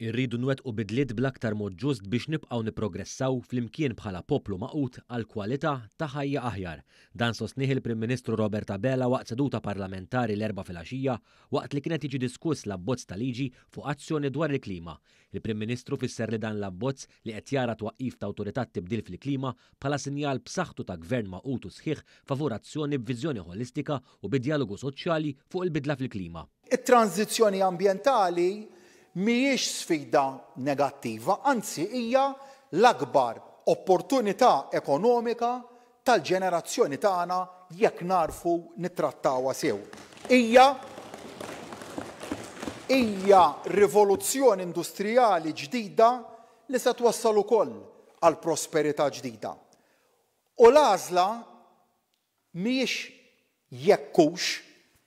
Irridu nwettqu bidliet bl-aktar mod ġust biex nibqgħu nipprogressaw flimkien bħala poplu magħqud għal kwalità ta' ħajja aħjar. Dan sostnieh il-Prim Ministru Robert Abela waqt seduta parlamentari l-Erbgħa filgħaxija waqt li kien qed jiġi diskuss l-abbozz ta' liġi fuq azzjoni dwar il-klima. Il-Prim Ministru fisser li dan l-abbozz li qed jara twaqqif ta' Awtorità Tibdil fil-Klima bħala sinjal b'saħħtu ta' Gvern magħqud u sħiħ favur azzjoni b'viżjoni ħolistika u bi djalogu soċjali fuq il-bidla fil-klima. It-tranżizzjoni ambjentali mhijiex sfida negattiva, anzi hija l-akbar opportunità ekonomika tal-ġenerazzjoni tagħna jekk nagħrfu nittrattawha sew. Hija hija rivoluzzjoni industrijali ġdida li se twassal ukoll għal prosperità ġdida. U l-għażla Mhijiex jekk hux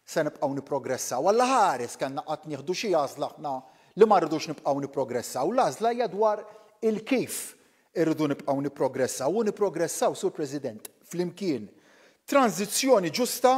se nibqgħu nipprogressaw. Alla ħares kellna qatt nieħdu xi għażla aħna li ma rridux nibqgħu nipprogressaw. L-għażla hija dwar il-kif irridu nibqgħu nipprogressaw u nipprogressaw, Sur President, flimkien. Tranżizzjoni ġusta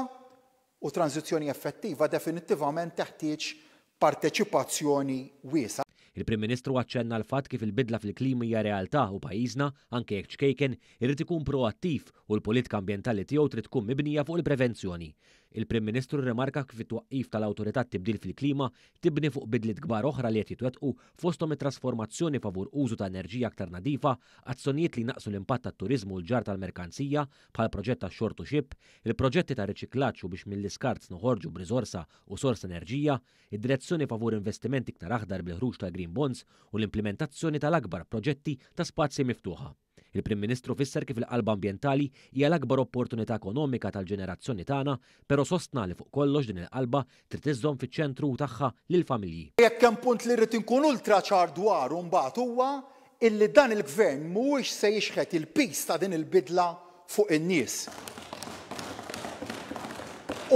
u tranżizzjoni effettiva definittivament teħtieġ parteċipazzjoni wiesgħa. Il-Prim Ministru aċċenna għall-fatt kif il-bidla fil-klima hija realtà u pajjiżna, anke jekk ċkejken, irid ikun proattiv u l-politika ambjentali tiegħu trid tkun mibnija fuq il-prevenzjoni. Il-Prim Ministru rrimarka kif it-twaqqif tal-Awtorità għat-Tibdil fil-Klima tibni fuq bidliet kbar oħra li qed jitwettqu fosthom it-trasformazzjoni favur użu ta' enerġija aktar nadifa, azzjonijiet li jnaqqsu l-impatt tat-turiżmu u l-ġarr tal-merkanzija bħall-proġett tax-shore to ship, il-proġetti ta' riċiklaġġ u biex mill-iskart noħorġu b'riżorsa u sors ta' enerġija, id-direzzjoni favur investiment iktar aħdar bil-ħruġ tal-green bonds u l-implimentazzjoni tal-akbar proġetti ta' spazji miftuħa. Il-Prim Ministru fisser kif il-qalba ambjentali hija l-akbar opportunità ekonomika tal-ġenerazzjoni tagħna, però sostna li fuq kollox din il-qalba trid iżżomm fiċ-ċentru tagħha lill-familji. Jekk hemm punt li rrid inkun ultra ċar dwaru mbagħad huwa illi dan il-Gvern mhuwiex se jixħet il-piż ta' din il-bidla fuq in-nies.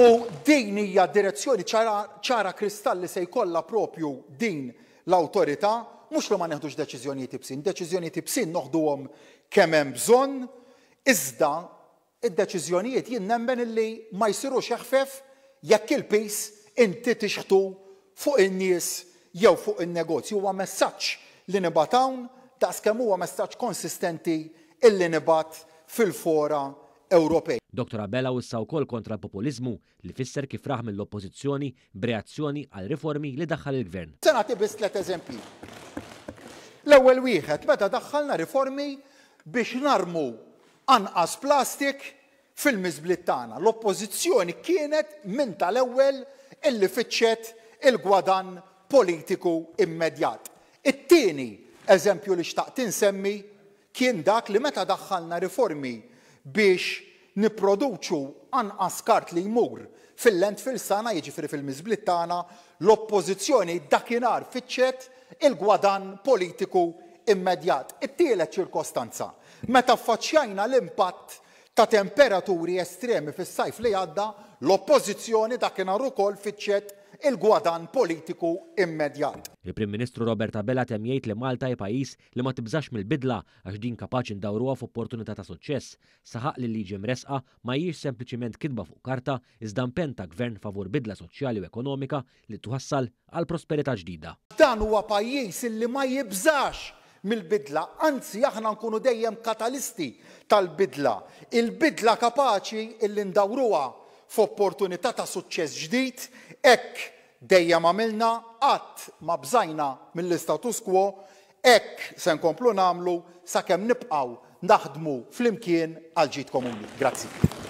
U din hija direzzjoni ċara, ċara kristall li se jkollha propju din l-awtorità, mhux li ma neħdux deċiżjonijiet ibsin, deċiżjonijiet ibsin noħduhom kemm hemm bżonn, iżda Id-deċiżjonijiet jien nemmen illi ma jsirux eħfef jekk il-piż inti tixħtu fuq in-nies jew fuq in-negozji. Huwa messaġġ li nibgħat hawn daqs kemm huwa messaġġ konsistenti illi nibgħat fil-fora Ewropej. Dottor Abela wissa wkoll kontra l-populiżmu li fisser kif rah mill-Oppożizzjoni b'reazzjoni għal riformi li daħħal il-Gvern. Se nagħti biss tliet eżempji. L-ewwel wieħed, meta daħħalna riformi biex narmu Anqas plastik fil-miżbliet tagħna. L-Oppożizzjoni kienet minn tal-ewwel illi fittxet il-gwadann politiku immedjat. It-tieni eżempju li xtaqt insemmi kien dak li meta daħħalna riformi biex nipproduċu anqas skart li jmur fil-landfills tagħna, jiġifieri fil-miżbliet tagħna, l-Oppożizzjoni dakinhar fittxet il-gwadann politiku immedjat. It-tielet ċirkostanza, Meta ffaċċjajna l-impatt ta' temperaturi estremi fis-sajf li għadda, l-Oppożizzjoni dakinhar ukoll fittxet il-gwadann politiku immedjat. Il-Prim Ministru Robert Abela temm jgħid li Malta hi pajjiż li ma tibżax mill-bidla għax din kapaċi ndawruha f'opportunità ta' suċċess. Saħaq li l-liġi mressqa ma hijiex sempliċiment kitba fuq karta iżda impenn ta' Gvern favur bidla soċjali u ekonomika li twassal għal prosperità ġdida. Dan huwa pajjiż illi ma jibżax mill-bidla, anzi aħna nkunu dejjem katalisti tal-bidla. Il-bidla kapaċi illi ndawruha f'opportunità ta' suċċess ġdid, hekk dejjem għamilna, qatt ma bżajna mill-istatus quo, hekk se nkomplu nagħmlu sakemm nibqgħu naħdmu flimkien għall-ġid komuni. Grazzi.